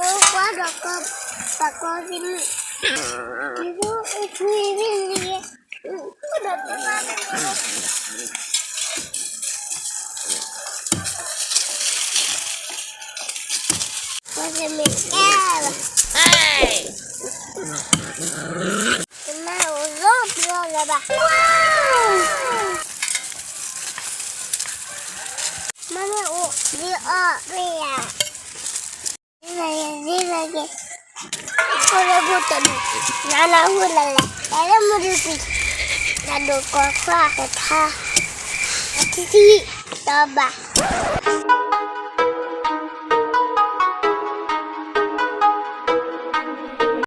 ကွၢ်ဒီးကီၢ်, ပှၤကီၢ်သ့ၣ်မုၣ်, ယိအထွံၣ်သ့ၣ်လံ, ပှၤတမ့ၢ်အဲၣ်ဘၣ်, မ့ၢ်အိၣ်လီၤပျီလၢၤဘၣ်, မ့ၢ်အိၣ်လီၤအီၣ်မ့ၢ်ယၤ ဒ်လဲၣ်ဂ့ၤ, ဒ်လဲၣ်ဂ့ၤ, ဖိလၢဖိတဒူၣ်, နနၢ်ဟူလၢလဲၣ်, တၢ်လၢမုၢ်တကံၢ်, တၢ်ဒိၣ်ကီၢ်ခွါကထါ, အထံထံတီဘၣ်.